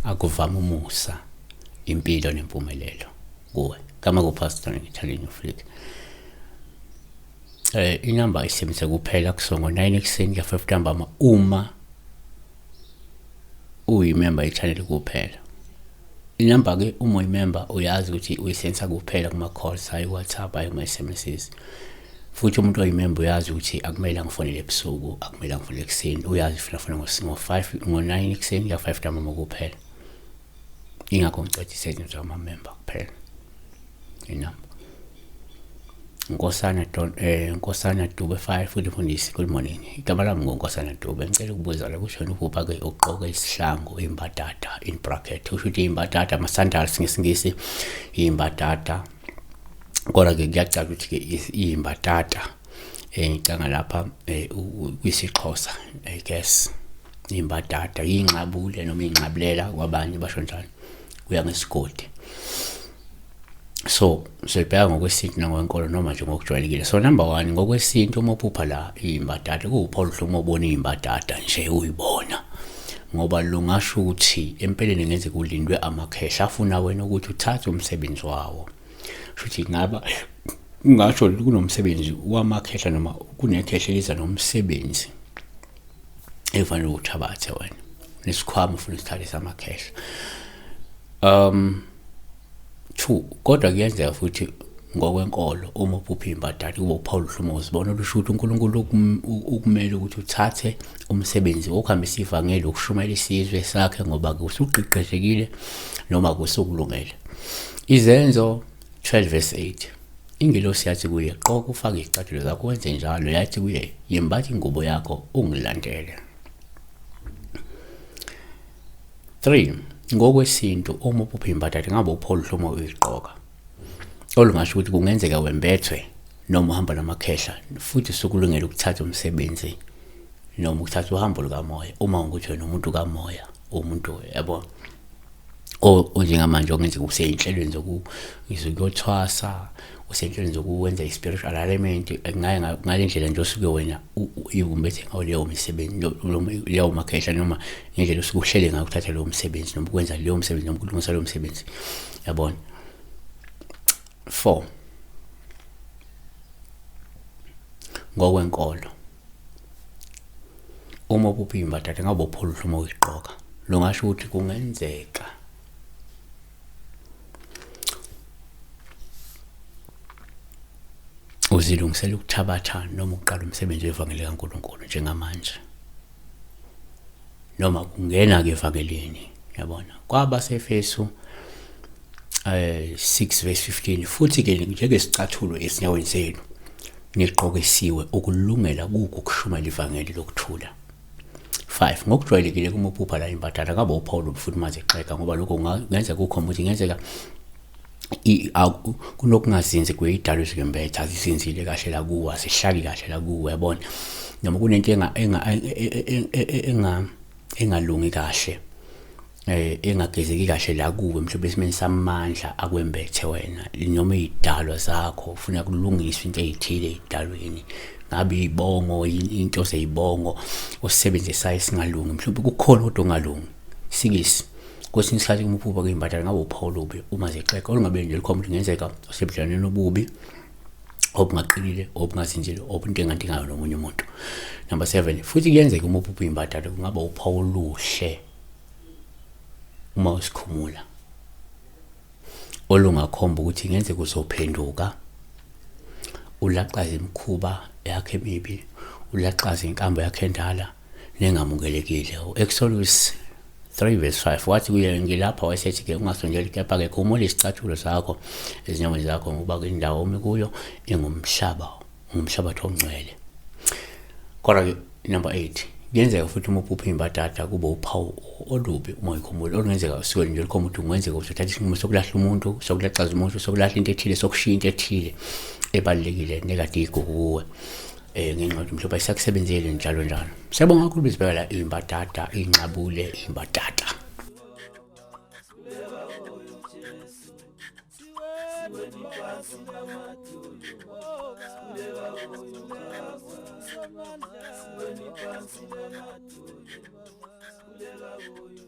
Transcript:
Akuvama umusa, impilo nempumelelo kuwe. Gama kuPastor Ngithalini Flick. Inamba isebenzisa kuphela kusuka ngo-9 ekuseni kuya 5 ntambama uma uyimember ye-channel kuphela. Inamba-ke uma uyimember uyazi ukuthi uyisebenzisa kuphela kuma-calls, hhayi ku-WhatsApp, hhayi kuma-S_M_Ss. Futhi umuntu oyimember uyazi ukuthi akumele angifonele ebusuku, akumele angifonele ekuseni, uyazi funa fona ngo-5 ngo-9 ekuseni kuya 5 ntambama kuphela. Ingakho ngicela isetshenziswa amamember kuphela inamba. Nkosana Don Nkosana Dube 5 futhi mfundisi, good morning. Igama lami nguNkosana Dube. Ngicela ukubuza la kusho ukuba ke ugqoke isihlangu imbadada in bracket. Usho ukuthi imbadada ama sandals ngesiNgisi imbadada. Kodwa ke kuyacaca ukuthi ke imbadada ngicanga lapha kwisiXhosa I guess imbadada ingxabule noma ingxabulela kwabanye basho njalo kuya ngesigodi. So sibheka ngokwesintu nangokwenkolo noma nje ngokujwayelekile. So number 1, ngokwesintu uma uphupha la imbadada kuwupha oluhle uma ubona imbadada nje uyibona, ngoba lungasho ukuthi empeleni ngenzeka ulindwe amakhehla afuna wena ukuthi uthathe umsebenzi wawo. Shuthi ngaba ngasho kunomsebenzi wamakhehla noma kunekhehla eliza nomsebenzi efanele uthabathe wena nesikhwama ufuna isithathe samakhehla. 2, kodwa kuyenzeka futhi ngokwenkolo uma uphupha imbadada kube uphawu oluhle uma uzibona olusho ukuthi uNkulunkulu ukumele ukuthi uthathe umsebenzi wokuhambisa ivangeli, ukushumayela isizwe sakhe, ngoba usuqeqeshekile noma kusukulungele. Izenzo 12 verse 8, ingelosi yathi kuye, qoka ufake izicathulo zakho wenze njalo. Yathi kuye, yembatha ingubo yakho ungilandele. 3, ngokwesintu uma uphupha imbadada ngabe uphawu oluhle uma uyigqoka, olungasho ukuthi kungenzeka wembethwe noma uhamba namakhehla futhi usukulungela ukuthatha umsebenzi noma ukuthatha uhambo lukamoya, uma ukuthi wena umuntu kamoya, umuntu yabo onjengamanje okungenzeka useyinhlelweni zokuyothwasa, usenhlelweni zokwenza i-spiritual alignment ngale ndlela nje osuke wena iwumbethe ngawo leyo misebenzi leyo makhehla, noma ngendlela osuke uhlele ngayo ukuthatha leyo msebenzi noma ukwenza leyo msebenzi noma ukulungisa leyo msebenzi, yabona. 4, ngokwenkolo uma uphupha imbadada ngabe uphawu oluhle uma uyigqoka, lungasho ukuthi kungenzeka uzilungisela ukuthabatha noma ukuqala umsebenzi wevangeli kaNkulunkulu njengamanje, noma kungena-ke evangelini, yabona. KwabaseEfesu 6 verse 15, futhi-ke njengesicathulo esinyaweni senu nigqokisiwe ukulungela kukho ukushumayela ivangeli lokuthula. 5, ngokujwayelekile kuma uphupha la imbadada ngabe uphawu olubi futhi maze xega, ngoba lokho kungenzeka kukhomba ukuthi kungenzeka kunokungazinzi kweyidalo ezikembethe, azizinzile kahle la kuwe, azihlali kahle la kuwe, yabona, noma kunento engalungi kahle, engagezeki kahle la kuwe, mhlawumbe esimeni samandla akwembethe wena noma izidalwa zakho, ufuna kulungiswa into ezithile ezidalweni, ngabe izibongo, into zezibongo osebenzisayo esingalungi, mhlawumbe kukhona kodwa ongalungi. 6, kwesinye isikhathi uma uphupha kuyimbadala ngabe uphawu olubi uma zixega olungabe nje lukhomba ukuthi kungenzeka usebudlelwaneni obubi obungaqinile, obungazinzile, obuntengantengayo nomunye umuntu. Number 7, futhi kuyenzeka uma uphupha imbadala kungaba uphawu oluhle uma usikhumula, olungakhomba ukuthi kungenzeka uzophenduka ulaxaze imikhuba yakhe emibi, ulaxaze inkambo yakhe endala nengamukelekile. U-Exodus 3 verse 5 wathi kuye, ngilapha, wayesethi-ke ungasondeli, kepha-ke khumula isicathulo sakho ezinyaweni zakho, ngoba indawo omi kuyo ingumhlaba, ngumhlabathi ongcwele. Kodwa-ke number 8, kuyenzeka futhi uma uphupha imbadada kube uphawu olubi uma uyikhumula, olungenzeka usuke nje lukhomba ukuthi kungenzeka uzothatha isinqumo sokulahla umuntu, sokulaxaza umuntu, sokulahla into ethile, sokushiya into ethile ebalulekile nekade igugu kuwe, ngenxa yokuthi mhlawumbe ayisakusebenzeli njalo njalo. Siyabonga kakhulu bezibheka la imbadada, ingxabule, imbadada. phansi ngamadolo, sikhuleka kuye ubaba. Siweni phansi ngamadolo, sikhuleka kuye.